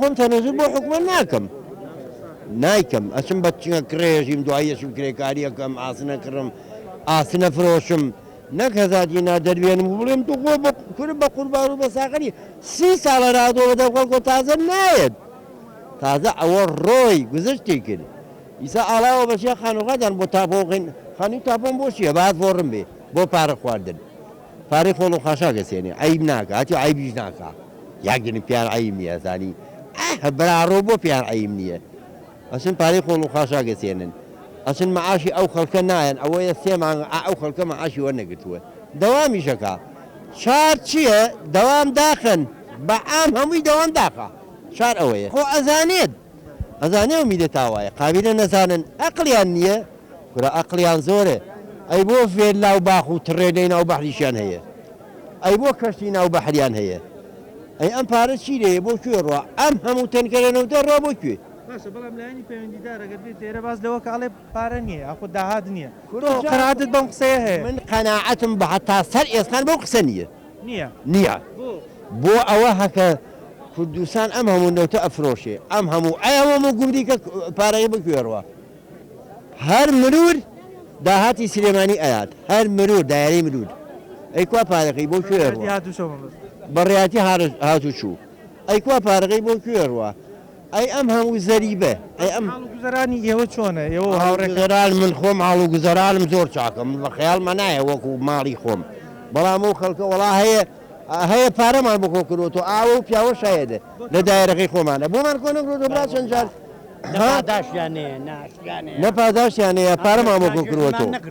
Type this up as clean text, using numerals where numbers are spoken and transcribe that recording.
خۆم تەنەزول بۆ حکومەت ناکەم نایکەم ئەچم بە چنگە کڕێژیم دوایی ئەچم کرێکاریەکەم ئاسنە کڕم ئاسنە فرۆشم نەک هەزار دینار دەربێنم و بڵێم تو خۆ بە کورە بە قوربان و بە ساقەری سی ساڵە رادۆ بەدەم خەڵکۆ تازە نایەت تازە ئەوە ڕۆی گوزشتی کرد ئیسا ئاڵاوە بەچیە خانوخادان بۆ تاپۆ خانوی تاپۆم بۆ چییە بات فۆڕم بێ بۆ پارە خواردن پارەی خۆڵ و خاشاک ئەسێنێ عەیب ناکا هەتیو عەیبیش ناکا یاک دنی پێیان عەیب نیە ئەزانی ئه براڕۆ بۆ پێیان عەیب نیە ئەچن پارەی خۆڵ و خاشاک ئەسێنن ئەچن مەعاشی ئەو خەڵکە نایەن ئەوەیە سێ مانگ ئه ئەو خەڵکە مەعاشی وەرنەگرتووە دەوامیش ئەکا شار چیە دەوام داخەن بە عام هەمووی دەوام داخە شار ئەوەیە خۆ ئەزانێت ئەزانێ ئەو میلەتە وایە قابیلە نەزانن ئەقڵیان نیە کورە ئەقڵیان زۆرە ئەی بۆ ڤێلا و باخ و تڕێلەی ناو بەحریشیان هەیە ئەی بۆ کەشتی ناو بەحریان هەیە ئەی ئەم پارە چی لێیە بۆ کوێ ڕوا ئەم هەموو تەنکە لە نەوتە ڕوا بۆ کوێ؟ باشە بەڵام لایەنی پەیوەندیدار ئەگەر بێت ئێرە باس لەوە کە ئەڵێ پارە نییە یاخود داهات نییە کورە تۆ قەناعەتت بەم قسەیە هەیە؟ من قەناعەتم بە هەتا سەر ئێسقان بەو قسە نییە. نییە. نییە. بۆ؟ بۆ ئەوە هەکە کوردستان ئەم هەموو نەوتە ئەفرۆشێ ئەم هەموو ئەی ئەم هەموو گومریکە پارەی بۆ کوێ ڕوا؟ هەر مرور داهاتی سلێمانی ئەیات هەر مرور دایرەی مرور ئەی کوا پارەکەی بۆ کوێ ڕوا؟ بەڕیاتی هاتوچوو ئەی کوا پارەکەی بۆ کوێ ڕوا؟ ئەی ئەم هەموو زەریبە ئەی ئەم. حاڵ و گوزەرانی ئێوە چۆنە ئێوە و هاوڕێکان؟ گوزەران من خۆم حاڵ و گوزەرانم زۆر چاکە من بە خەیاڵما نایە وەکو ماڵی خۆم بەڵام ئەو خەڵکە وەڵا هەیە هەیە پارەمان بۆ کۆ کردوەتەوە ئاوە و پیاوە شایەدە لە دایرەکەی خۆمانە بۆمان کۆ نەکردوەتەوە برا چەند جار نە پاداشتیان هەیە نە شتیان هەیە نە پاداشتیان هەیە پارەمان بۆ کۆ کردوەتەوە.